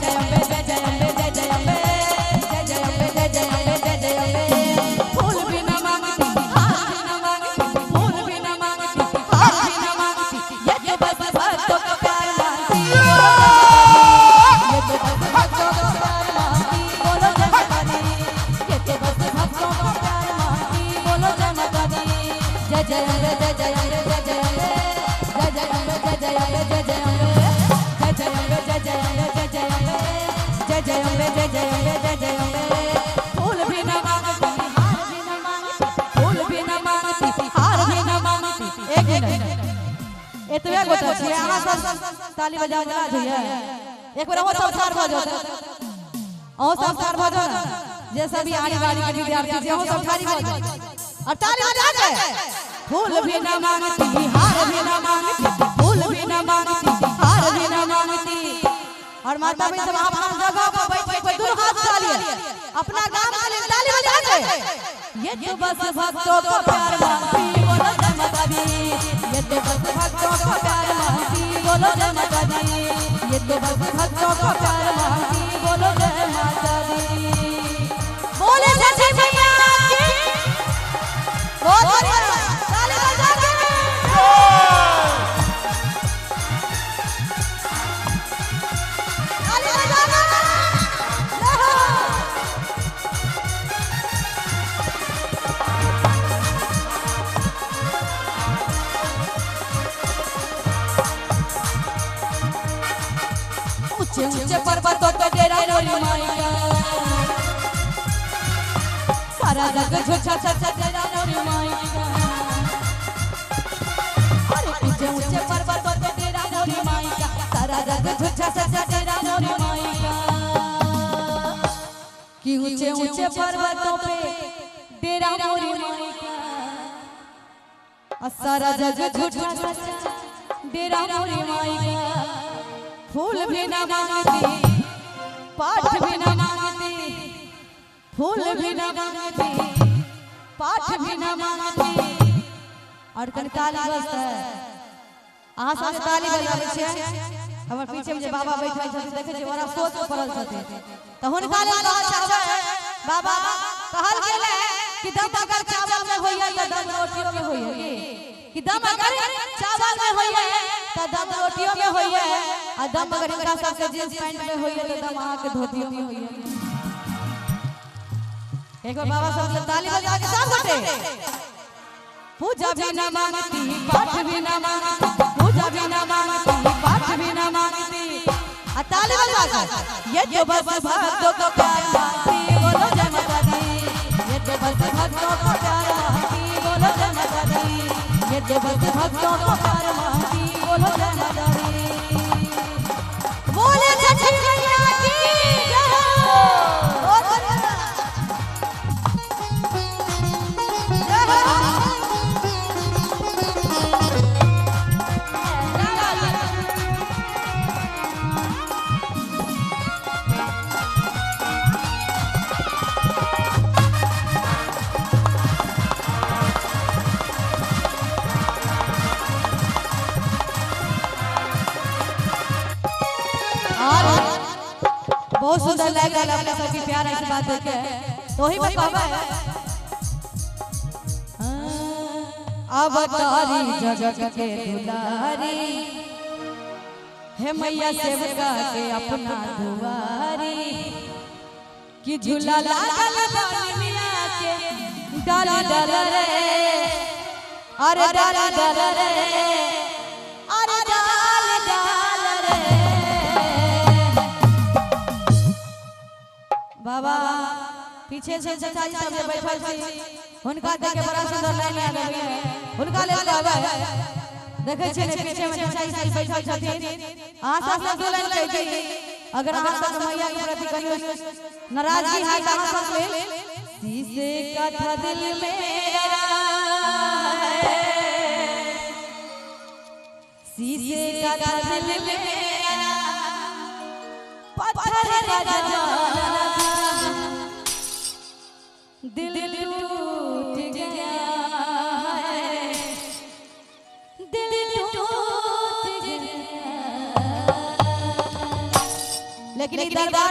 जय अम्बे जय जय अम्बे जय जय अम्बे जय जय अम्बे जय जय अम्बे जय जय अम्बे। फूल भी न मांगती हार भी न मांगती, फूल भी न मांगती हार भी न मांगती, ये तो बस भक्तों का प्यार मांगती, ये तो बस भक्तों का प्यार मांगती, बोलो जय माता दी। ये तो बस भक्तों का प्यार मांगती, बोलो जय माता दी। जय जय अम्बे जय जय अम्बे जय जय अम्बे जय जय अम्बे जय जय अम्बे जय जय अम्बे जय जय अम्बे जय जय अम्बे जय जय अम्बे जय जय अम्बे जय जय अम्बे जय जय अम्बे। फूल भी न मांगती हार भी न मांगती, फूल भी न मांगती हार भी न मांगती। एक मिनट, एतबे गोटा छियै, अहाँ सब ताली बजाओ जरा होइए। एक बेर अहूँ सब ठाढ़ भऽ जाउ, अहूँ सब ठाढ़ भऽ जाउ ने, जे सब भी आड़ी बाड़ी के विद्यार्थी छै अहूँ सब ठाढ़ भऽ जाउ और ताली बजा के। फूल भी न मांगती हार भी न मांगती, फूल भी न मांगती हार भी न मांगती। और माता बहन सब अपना जगह पर बैठ के दोनों हाथ ताली अपना गाम के लिए ताली बजा के। ये तो बस भक्तों को प्यार मांगती, बोलो जय माता दी। ये तो बस भक्तों को प्यार मांगती, बोलो जय माता दी। ये तो बस भक्तों को प्यार मांगती, बोलो जय माता दी। बोले छठी मैया की, बोलो ताली बजा के। ताली बजा के। ऊंचे ऊंचे पर्वतों पे डेरा मोरी माई का, सारा जग झूठा सच्चा डेरा मोरी माई का। अरे ऊंचे ऊंचे पर्वतों पे डेरा मोरी माई का, सारा जग झूठा सच्चा डेरा मोरी माई का। कि ऊंचे ऊंचे पर्वतों पे डेरा मोरी माई का, और सारा जग झूठा सच्चा डेरा मोरी माई का। फूल भी न मांगती पाठ भी न मांगती, फूल भी न मांगती पाठ भी न मांगती। और कनि ताली बजतै, अहाँ सब ताली बजाबै छियै। हमर पीछे में जे बाबा बैठल छथिन देखै छियै बड़ा सोच में पड़ल छथिन, तऽ हुनका लेल कहऽ चाहबै बाबा कहल गेल है कि दम अगर चावल में होइए तऽ दम रोटियों में होइए, कि दम अगर चावल में होइए तऽ दम रोटियों में होइए, आ दम अगर हिनका सबके जींस पैंट में होइए तऽ दम अहाँके धोतियों में होइए। एक बार बाबा सब ताली बजा के सब गोटे। पूजा भी न मांगती पाठ भी न मांगती, पूजा भी न मांगती पाठ भी न मांगती, आ ताली बजा के। ये तो बस भक्तों को प्यार मांगती, बोलो जय माता दी। ये तो बस भक्तों को प्यार मांगती, बोलो जय माता दी। ये तो बस भक्तों को प्यार मांगती, बोलो जय माता दी। बोले छठी मैया की जय हो। जय हो। बहुत सुंदर लग रहा है अपने सबकी प्यार ऐसी बात देखे तो ही मैं कहबै अवतारी जगत के दुलारी हे मैया सेवका के अपना दुआरी, कि झूला लागल बनिया के डाल डाल रे, अरे डाल डाल रे, अरे डाल डाल रे। बाबा पीछे से चाचा जी सब बैठल छी हुनका देख के बड़ा सुंदर लाइन आबि है, हुनका लेल कहबै देखै छियै ने पीछे में चाचा जी सब बैठल छथिन। अहाँ सब दू लाइन कहै छी, अगर अहाँ सब मैया के प्रति कहियो नाराजगी है त अहाँ सब लेल शीशे का था दिल मेरा है, शीशे का था दिल मेरा पत्थर का जमाना था, दिल टूट गया है, दिल टूट गया। लेकिन लेकिन दरबार